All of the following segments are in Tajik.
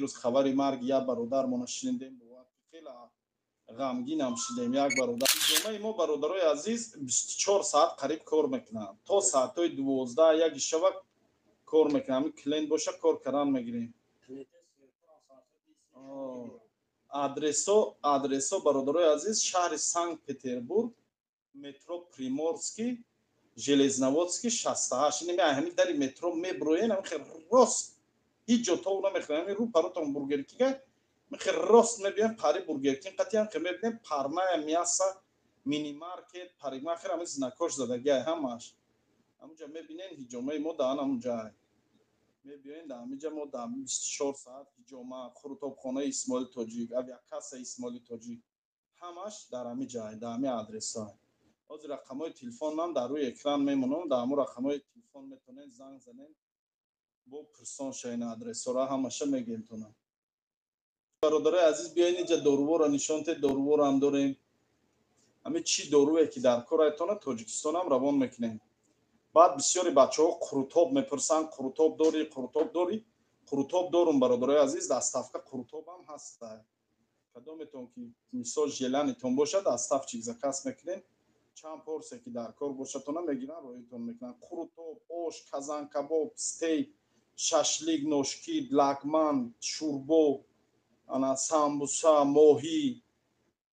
Имирӯз хабари марги як бародармона шунидем, бовар, хеле ғамгинам шудем. Як бародар ҳиҷомаи мо, бародарои азиз, 24 саат қариб кор мекунанд, то саатҳои 12, 1 шава кор мекунам. Ҳамин клиент боша, кор кардан мегирем. Адресо, бародарои азиз: шаҳри Санкт Петербург, метро Приморский, Железноводский, 68. Инами ҳамин дари метро меброен, ҳамин хел рост, ҳеҷ ҷо тов намехӯрем. Ҳамин рӯ паротон Бургеркинга, хел рост мебием, пари Бургеркин қатиам хел мебинем, «Парная мясо», минимаркет, парикмахер, ҳамин знакош задагиай ҳамаш ҳамунҷа мебинен. Ҳиҷомаи мо даҳан ҳамунҷа мебиёен. Дар ҳаминҷа мо дар 24 саат ҳиҷома, қурутобхонаи Исмоили Тоҷик, авиакасса Исмоили Тоҷик, ҳамаш дар ҳамин ҷай, дар ҳамин адресҳо. Ҳозир рақамҳои телефонам дар рӯи экран мемонам. Дар ҳамун рақамҳои телефон метавонед занг занед, бо пурсон шавен, адресҳоро ҳамаша мегӯемтона. Бародарои азиз, биёед, инҷа доруворо нишон тед. Доруворам дорем. Ҳамин чӣ доруе ки дар кор айтона, Тоҷикистонам равон мекунем. Баъд бисёри бачаҳо қурутоб мепурсанд: «Қурутоб дорӣ? Қурутоб дорӣ?» Қурутоб дорум, бародарои азиз, доставка қурутобам ҳаста. Кадометон ки, мисол, желаниетон бошад, доставчик заказ мекунем. Чанд порция ки дар кор бошадтона, мегиранд, роитон мекунанд. Қурутоб, ош, казанкабоб, стейк, шашлик, ношкит, лагман, шӯрбо, ана самбуса, моҳӣ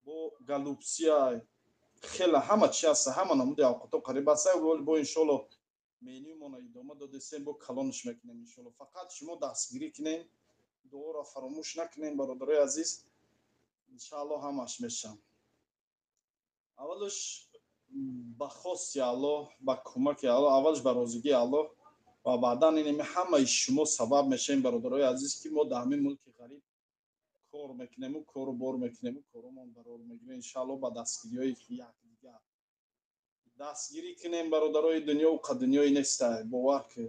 бо голубцы, хеле ҳама чи ҳаста, ҳама намуди авқото қариб аста. Бо иншолло менюмона идома додесем, бо калонш мекунем иншолло. Фақат шумо дастгирӣ кунем, дуоро фаромӯш накунем, бародарои азиз, иншаалло ҳамаш мешам. Аввалш ба хости Аллоҳ, ба кӯмаки Аллоҳ, аввалш ба розигии Аллоҳ ва баъдан инами ҳамаи шумо сабаб мешавем, бародарои азиз, ки мо дар ҳамин мулки ғариб кор мекунему, кору бор мекунему, коромон барор мегирем иншаалло. Ба дастгириҳои якдигар дастгирӣ кунем, бародарои. Дунё қа дунёи нестай, бовар ки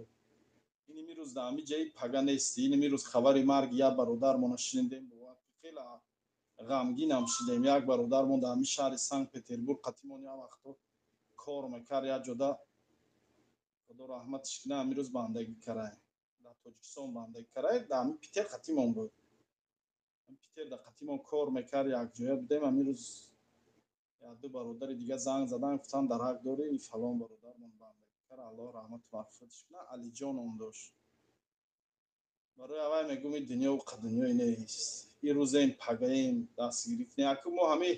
иними рӯз дар ҳамин ҷаи пага нести. Иними рӯз хабари марги як бародармона шунидем, бовар, хеле ғамгинам шудем. Як бародармон дар ҳамин шаҳри Санкт Петербург қатимон як вақто кор мекард як ҷода. Худо раҳматиш кунад, ҳамин рӯз бандагӣ карай, дар Тоҷикистон бандагӣ карай. Дар ҳамин Питер қатимон буд, Питер дар қатимон кор мекард, якҷоя будем. Ҳамин рӯз якду бародари дига занг задан, гуфтанд, дарак дорӣ, фалон бародармон бандагӣ кард. Аллоҳ раҳмату мағфиратиш кунад, Алиҷон ном дошт. Барои аввай мегӯм, ин дунё қа дунёе нест, ин рӯзем, пагаем. Дастгирӣ кунем. Аку мо ҳамин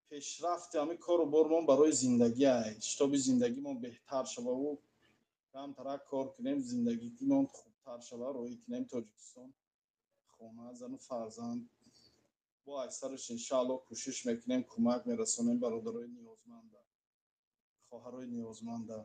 пешрафти ҳамин кору бормон барои зиндагиай, шитоби зиндагимон беҳтар шававу камтарак кор кунем, зиндагимон хубтар шава, роҳӣ кунем Тоҷикистон, хона, зану фарзанд. Бо аксараш иншаалло кӯшиш мекунем, кӯмак мерасонем бародарои ниёзманда, хоҳарои ниёзманда.